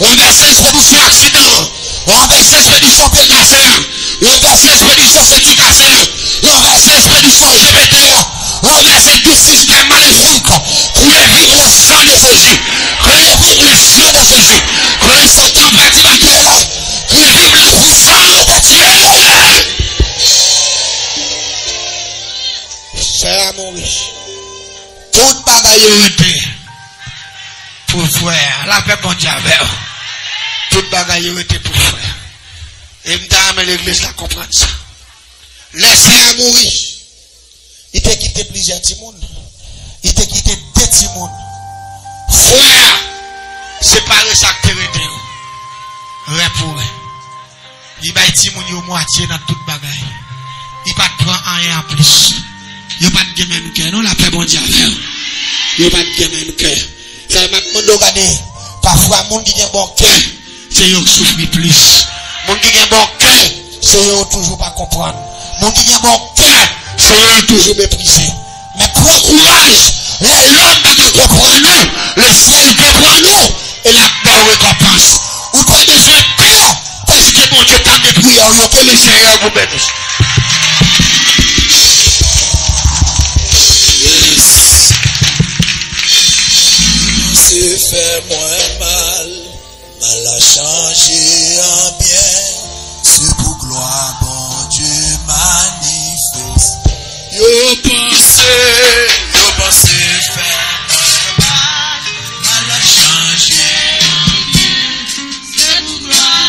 ranvèse ekspedisyon aksidan, ranvèse ekspedisyon pye kase a, ranvèse ekspedisyon senti kase a, ranvèse ekspedisyon je pete a, ranvèse tout sistèm malefik, ki leve nan le sang de Jésus, ki leve nan le sang de Jésus, ki leve nan tanpèt lakè a, ki leve nan la pwisans de Dye. Sè a mouri. Tout bagay yo rete pou frè a. Lapè Bondye avè w. Tout bagay yo rete pou frè a. E m ta renmen legliz la konprann sa. Lè sè a mouri, li te kite plizyè timoun. Li te kite de timoun. Frè a separe sa k te rete yo. Rè pou rè. Li bay timoun yo mwatye nan tout bagay. Li pa t pran anyen anplis. Yo pa t gen menm kè, non, lapè Bondye avè w. Yo pa t gen menm kè. Sa m ap mande w gade, pafwa moun ki gen bon kè, se yo k soufri plis. Moun ki gen bon kè, se yo toujou pa konprann. Moun ki gen bon kè, se yo toujou meprize. Men pran kouraj, lè lòm pa ka konprann ou, lesyèl konprann ou, e l ap ba w rekonpans. Ou pa bezwen pè, paske Bondye tande priyè w yo, ke le Senyè vous bénisse. Yes. Kòmanse fè mwen mal, mal la chanje an byen, se pou glwa Bondye manifeste. Yo panse, yo panse fè mwen mal, mal la chanje an byen, se pou glwa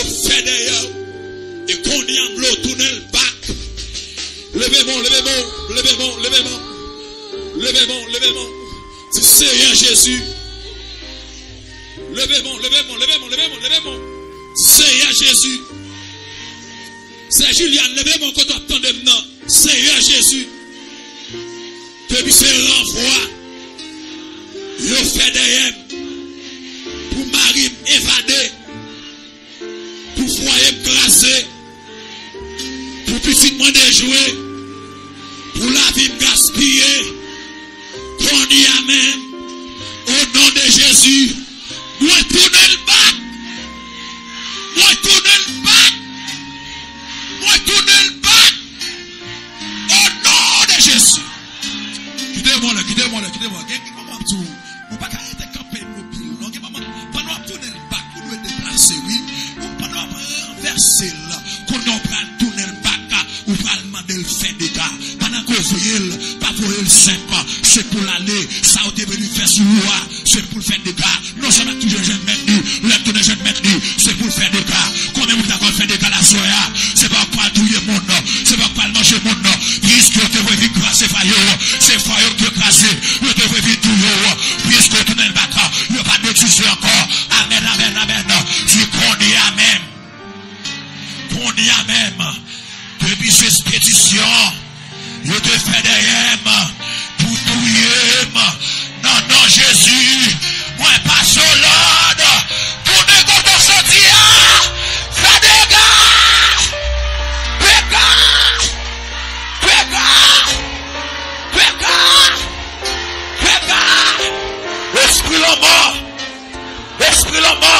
fè dèyè w. E kounye a m vle w tounen l back. Leve men w, leve men w, leve men w, leve men w. Leve men w, leve men w. Di, Seyè Jezi. Leve men w, leve men w, leve men w, leve men w, leve men w. Di, Seyè Jezi. Sè Julian, leve men w kote w ap tande m nan. Seyè Jezi. Depi se ranvwa yo fè dèyè m pou mari m evade, pou fwaye m kraze, pou pitit mwen dejwe, pou lavi m gaspiye, kounye a menm, o non de Jezi, mwen tounen l back! Mwen tounen l back! Mwen tounen l back! O non de Jezi! Kite mwen la, kite mwen la, kite mwen. Gen, gen kòman ap di w, ou pa ka rete kanpe imobil, non. Gen moman, pandan w ap tounen l back, ou dwe deplase, wi. Ou pandan w ap ranvèse l, kounye a w pral tounen l back, ou pral mande l fè dega. Pandan ke w voye l, pa voye l senp. Se pou l ale, sa w te vle li fè sou ou a, se pou l fè dega. Non sèlman l ap toujou jwenn mèt li, lè l tounen jwenn mèt li, se pou l fè dega. Konbyen moun ki dakò l fè dega la aswè a? Se pa w k pral touye moun, non. Se pa w k pral manje moun, non. Piske yo te vle vin kraze fwaye w, se fwaye w te kraze. Yo te vle vin touye w, piske w tounen l back, yo pa t egziste ankò. Amèn, amèn, amèn. Di, kounye a menm. Kounye a menm. Depi se espedisyon yo te fè dèyè m pou touye m, nan non Jezi, mwen pase w lòd, tounen kote w soti a, fè dega! Dega! Dega! Dega! Dega! Espri lanmò! Espri lanmò!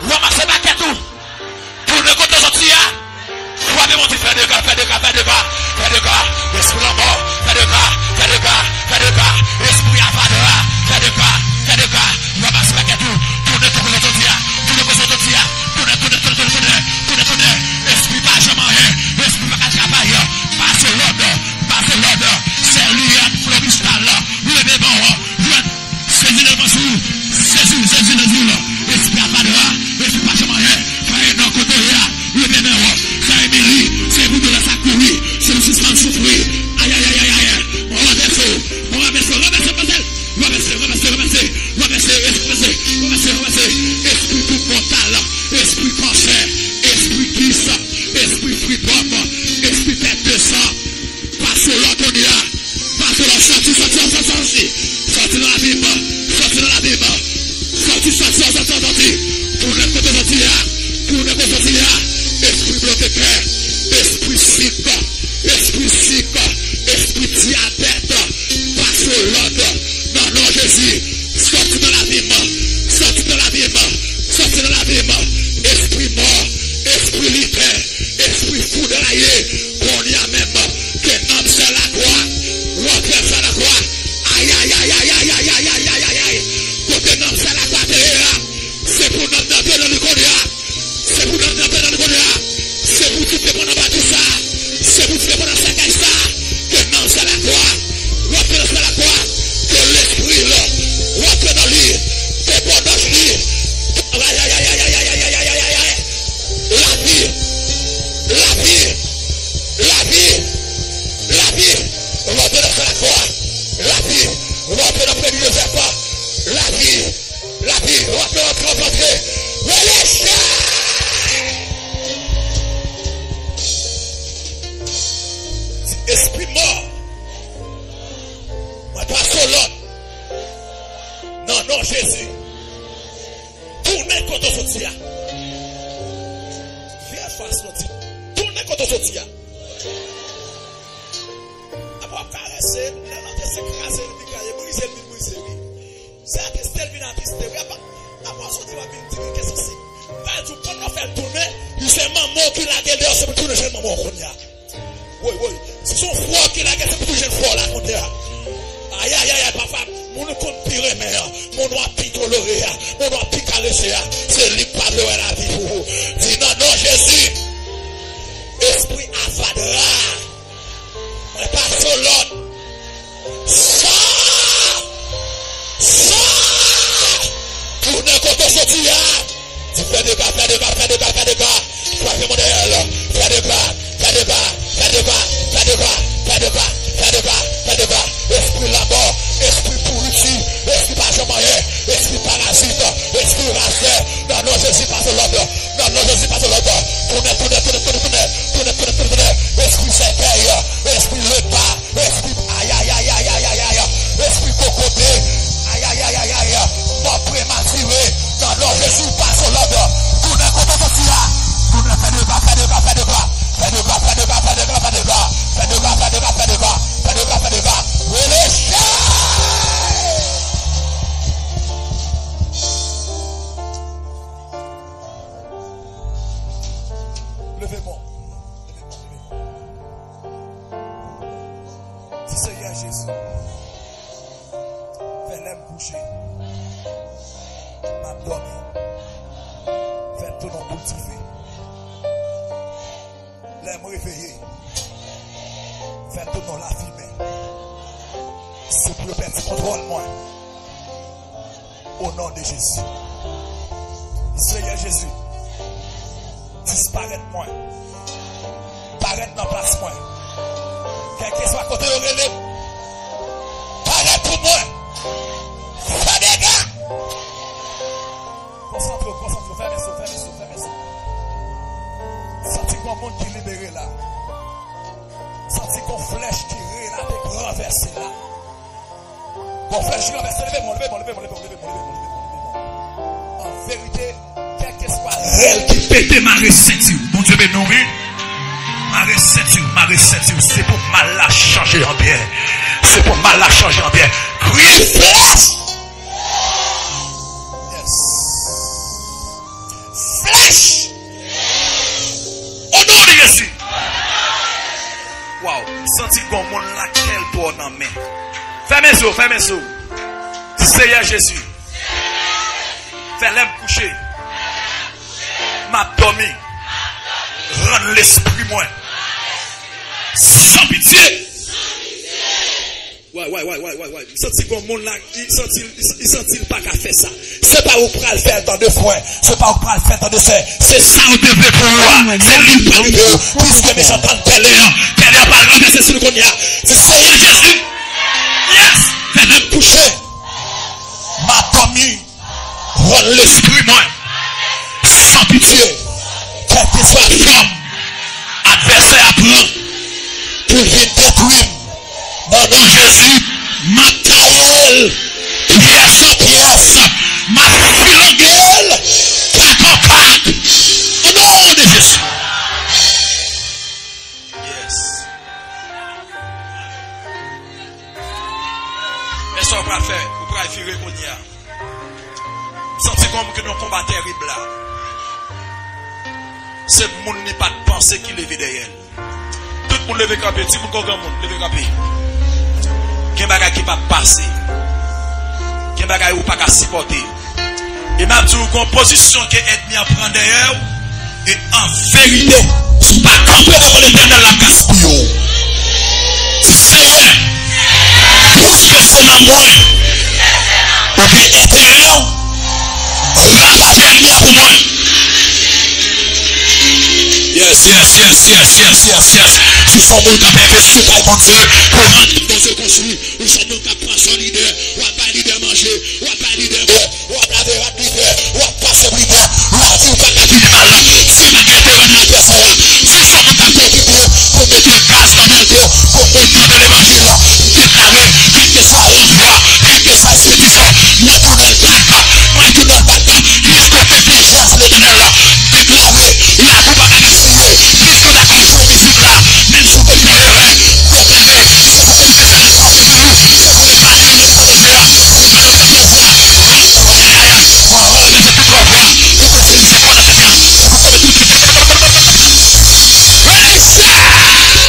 Ranmase pakèt ou! Tounen kote w soti a. Frape, Bondye, fè dega, fè dega, fè dega, fè dega. Espri lanmò, fè dega, fè dega, fè dega. Espri avadra, fè dega, fè dega. Ranmase pakèt ou. Tounen kote w soti a. Tounen kote w soti a. Tounen, tounen, tounen, tounen, tounen. Tounen, tounen. Espri pa janm anyen. Espri pa ka travay. Pase lòd. Pase lòd. Sè Liliane Floristal, leve men w. Jwenn Sezi nan mansou, sezi, sezi nan zil. Espri avadra, espri pa janm anyen, fè non kote w ye a, leve men w. Sè Emily, se voudou la sa kouri, se nou sispann soufri. Ayayayayay, mwen ranvèse w, mwen ranvèse w, ranvèse w, ranvèse w, ranvèse w, ranvèse w, ranvèse, ranvèse, ranvèse, ranvèse. Espri tout mòtal, espri kansè, espri kis, espri fripòm, espri pèt de san. Pase w lòd kounye a. Pase w lòd, sòti, sòti, sòti, sòti. Sòti nan lavi m. Sòti nan lavi m. Sòti, sòti, sòti, sòti, sòti. Tounen kote w soti a. Tounen kote w soti a. Espri bloke kè. Espri sik. Espri sik. Espri dyabèt. Pase w lòd. Nan non Jezi. Sòti nan lavi m. Sòti nan lavi m. Sòti nan lavi m. Espri mò. Espri lite. Espri foudraye. Kounye a menm, ke nanm sè Lakwa, rantre sè Lakwa. Ayayayayay. Kote nanm sè Lakwa te ye a, se pou nanm nan tounen li kounye a. Se pou nanm nan tounen li kounye a. Se pou ti te pran nan batri sa. Se pou ti te pran nan sèkèy sa. Ke nanm sè Lakwa, rantre nan sè Lakwa. Ke lespri l, rantre nan li. Ke pwodans li. Ayayayayay. Lavi, lavi, lavi, lavi, rantre nan sè Lakwa. Lavi, rantre nan premye Jozèf. Lavi, lavi, rantre, rantre, rantre, rantre. Release! Di, espri mò, mwen pase w lòd. Nan non Jezi. Tounen kote w soti a. Vire fas nou, di, tounen kote w soti a. Apa w ap karese, lè l antre se kraze l vin kraze, brize l vin brize, wi. Se atriste l vin atriste, wi. Apa, apa w soti w ap vin di, wi, ke sansi. Mwen di w, pandan w fè l tounen, li se manman w ki lage l deyò, se pou l tounen jwenn manman w kounye a. Woy, woy. Si se yon frè w ki lage, se pou tounen jwenn frè w la kounye a. Ayayayay, papa, moun ou konn pi renmen an, moun w ap pi tolere a, moun w ap pi karese a, se li k pa vle wè lavi pou ou. Di nan non Jezi, espri avadra, mwen pase w lòd. Sa! Sa! Tounen kote w soti a. Di fè dega, fè dega, fè dega, fè Leve men w. Leve men w, leve men w. Di, Senyè Jezi, fè lè m kouche, m ap dòmi, fè l tounen yon boul dife. Lè m reveye, fè l tounen yon lafimen. Se pou yo pèdi kontwòl mwen. O non de Jezi. Senyè Jezi, disparèt mwen. Parèt nan plas mwen. Kèlkeswa kote yo rele m, parèt pou mwen. Fè dega. Konsantre w, konsantre w. Fèmen zo, fèmen zo, fèmen zo. Santi gon moun ki libere la. Santi gon flèch ki relate, ranvèse la. Bon, frè, jis ranvèse, leve men w, leve men w, leve men w, leve men w. An verite, kèlkeswa rèl ki pete, mare senti w. Bondye beni w, wi. Mare senti w, mare senti w. Se pou mal la chanje an byen. Se pou mal la chanje an byen. Kriye flèch! Yes. Flèch! O non de Jezi! Waw, m santi gon moun la kèl dò nan men. Fèmen zo, fèmen zo. Di, Senyè Jezi, fè lè m kouche, m ap dòmi, rann lespri mwen san pitye. Way, way, way, way, way, way. M santi gon moun la, li santi, li, li santi l pa ka fè sa. Se pa ou k pral fè l, tande frè. Se pa ou k pral fè l, tande sè. Se sa ou te vle pou ou a. Se li k pral ede w. Piske mechan tann tèlè an, tèlè an pral ranvèse sou li kounye a. Di, Senyè Jezi, yes, fè lè m kouche, m ap dòmi, rann lespri mwen san pitye. Kèlkeswa fòm advèsè a pran pou l vin detwi m, nan non Jezi, m ap taye l pyès an pyès. M ap filange l kat an kat. O non de Jezi. Yes. Men sa w pral fè, ou pral vire kounye a. M santi kòm ke nan konba tèrib la, se moun li pa t panse ki leve dèyè l. Tout moun leve kanpe, timoun kon granmoun, leve kanpe. Gen bagay ki p ap pase. Gen bagay ou pa ka sipòte. E m ap di w, gon pozisyon ke ènmi an pran dèyè w, e an verite, si w pa kanpe devan Letènèl, l ap gaspiye w. Di, Senyè, piske se nan mwen ou gen enterè w, ravaje ènmi an pou mwen. Yes, yes, yes. Si se yon moun k ap envesti kay Bondye, pou rann Bondye konstwi, ou se yon moun k ap pran swen lidè, w ap bay lidè manje, w ap bay lidè bwè, w ap lave rad lidè, w ap pase lidè, lavi w pa ka vin mal. Si w pa gen enterè nan afè sa a, si w se moun k ap okipe pou mete gaz nan bèlte, pou moun tande levanjil la, deklare, kèlkeswa revè, kèlkeswa espiritisyon, mwen tounen l bak, mwen tounen l bak, li rekonpe vyejès Letènèl la. Deklare, lavi w pa ka gaspiye. Piske w dakò ak bon mizik la, menm si w te fè erè, deklare, se pou ke Letènèl kanpe pou ou, se pou l epanye w nan sa w bezwen an. Ou pa nan sa w bezwen an. Ayayayay, mwen ranvèse tout revè, ou pase misye pran nan tèt la, ou pase tout. Praise God!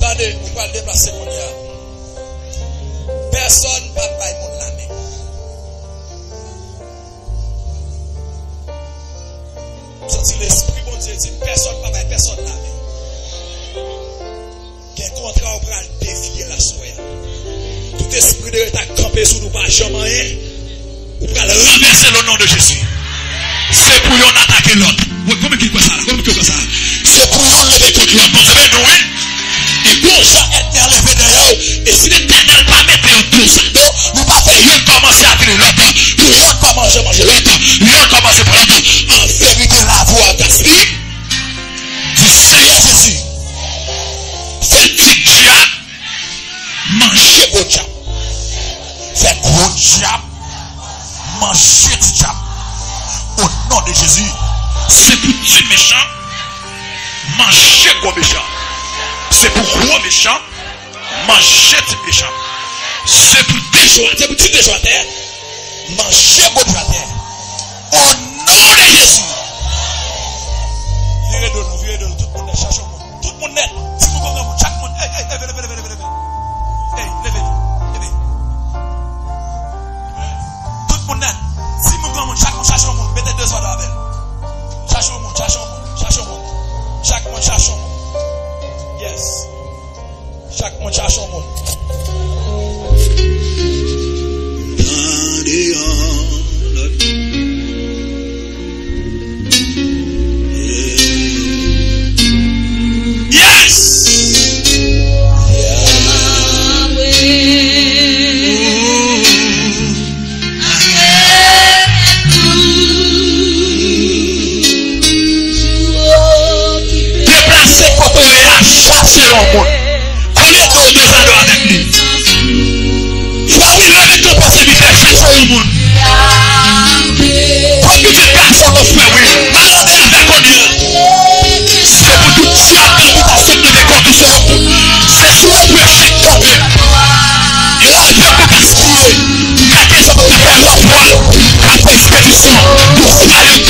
Tande, ou pral deplase kounye a. Pèsonn p ap bay moun lamen. M santi Lespri Bondye di m, pèsonn pa bay pèsonn lamen. Gen kontra w pral defye l aswè a. Tout espri de reta k kanpe sou nou pa janm anyen. Ou pral ranvèse l o non de Jezi. Se pou yonn atake lòt. Wi, konbyen ki kwè sa la? Konbyen ki kwè sa la? Se pou yonn leve kont lòt. Bondye beni w, wi. E gon jan ènmi an leve dèyè w, e si Letènèl pa mete yo tou sa do, nou pa fè yonn kòmanse atire lòt, pou yonn pa manje manje lòt, yonn kòmanse pran lòt, an verite, lavi w ap gaspiye. Di, Senyè Jezi, fè ti dyab manje gwo dyab. Fè gwo dyab manje ti dyab. O non de Jezi. Se pou ti mechan manje gwo mechan. Se pou gwo mechan manje ti mechan. Se pou dejwatè, pou ti dejwatè manje gwo dejwatè.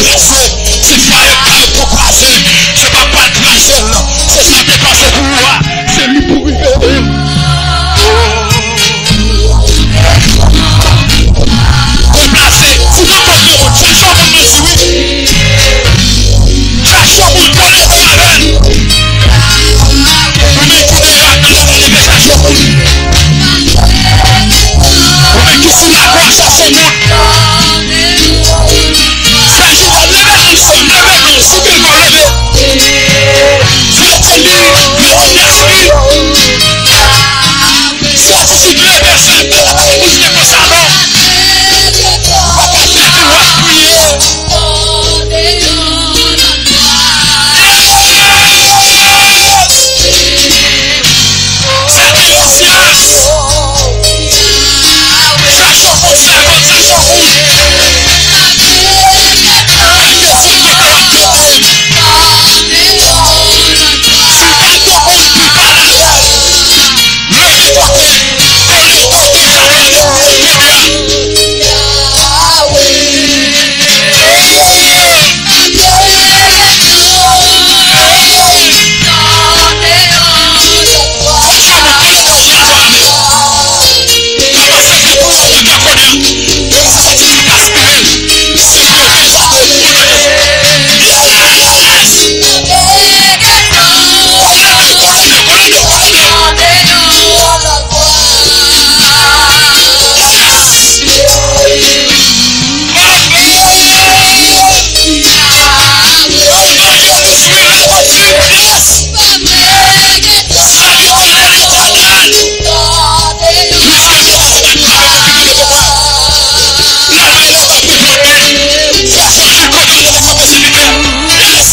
kraze, si fwaye pa yo poko kraze, se pa pral kraze l, se sa te pase pou ou a, se li pou rive. Deplase, fouke kòb yon moun, chache yon moun mezi wi. Chache yon moun, tande sa avè m. Ou menm ki deyò a, nan lè la, leve chache yon moun. Ou menm ki sou lakò a, chache yon moun. Fè jounen, leve ansanm, leve non, sou pye nou, leve. Fè yo di li, yo di li. Fè yo di li, leve, se pa pou di konsa non. Papa Jezi, w ap priye. Yes! Sa ki yon silans. Chache yon moun sèvi, chache yon moun. Mete sou kote w ap kanpe. Si w pa gen moun pou l pale avè w, leve kanpe, kole w kanpe, sa w ap gade pou w kanpe a. Chache yon moun ki leve w la pou amèn. Kòmanse gen pou ou ki nan kòlè. Depi sa soti sou gaspiye. Seyè, egzòlte, o non de Jezi. Yes! Leve, kontinye, kole, kontinye. Yes! Yes! Sa ki te vle li pa bèl. Nou swete w avèk nou, avèk opinyon de devwa. Leve, leve, leve, leve. Fè jounen kòlè w leve sa posibite. Yes.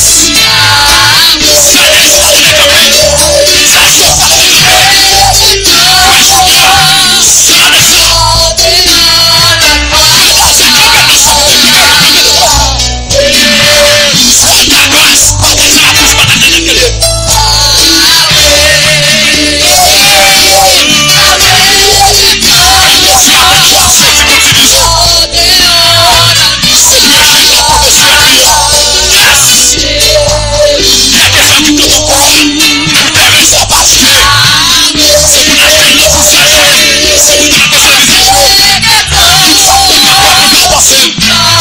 Fè de sa leve kanpe. Sa se sa ki leve. Wi, Jezi. Sa leve sa. Leve sa kanpe nan sa posibite. Leve sa. Sèl ta gras, pataje la fòs, pataje lèkele. Kòmanse avèk ou, Seyè, ki pou dirije w. Seyè, apòte sèvi w. Yes! Kèlkeswa ki pran nan kò a, pou tèren sa pase. Se pou n al jwenn nan pou sèvi w. Se pou n al nan sèvi w. Tout sa k te gen pou avanse.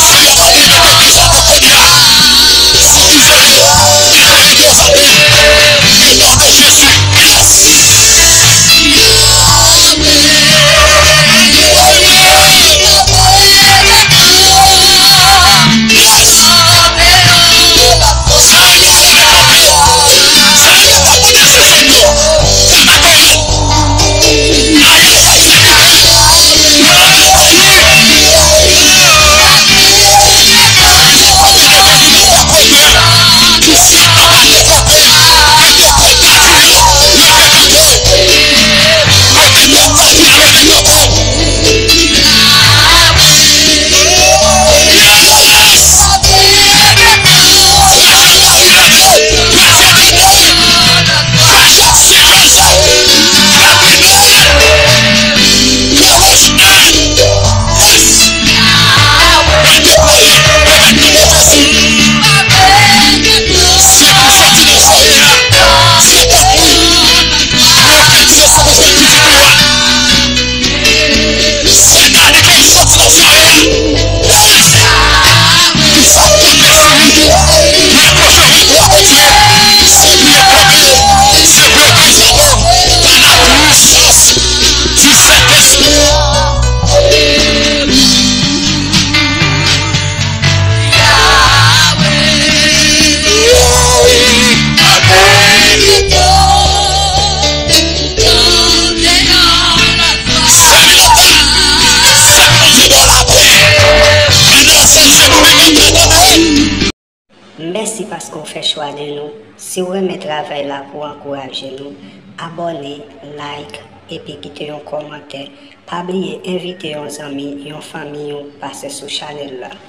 Seyè, pa bliye mete pye sa bò kote a. Sa ki sere, mete pye sa byen. O non de Jezi. Yes. Yes. Sa yo ki sere kanpe. Sa yo ki ta kote se zòt yo. Fè nan kò yo. Aye, sa ki te kanpe. Yo leve kanpe, wi. Yo kontinye kanpe, yo pa kontre. Ki sèl ta kanpe, kanpe. Mete pye bati yo. Leve kanpe. Mete pye bati yo, leve kanpe. Yes! Chache yon moun leve. Leve kanpe. Chache yon moun leve. Chache yon moun leve. Yes! Mwen deplwaye, mwen deplwaye Jezi. Sèl pou soti nan soyè a. Sèl pou mwen fè Jezi pou sèl pou Jezi a. Sèl gade ke li soti nan soyè a. Yes! Ki sa konn mèsi li. Mwen konfime pou a Bondye. Se pou yo kanpe. Se pou yo kanpe. Pa la pwisans di Sentespri. Mèsi paske w fè chwa de nou. Si w renmen travay la pou w ankouraje nou, abòne, like, epi kite yon kòmantè. Pa bliye envite yon zanmi, yon fanmi w pase sou chanèl la.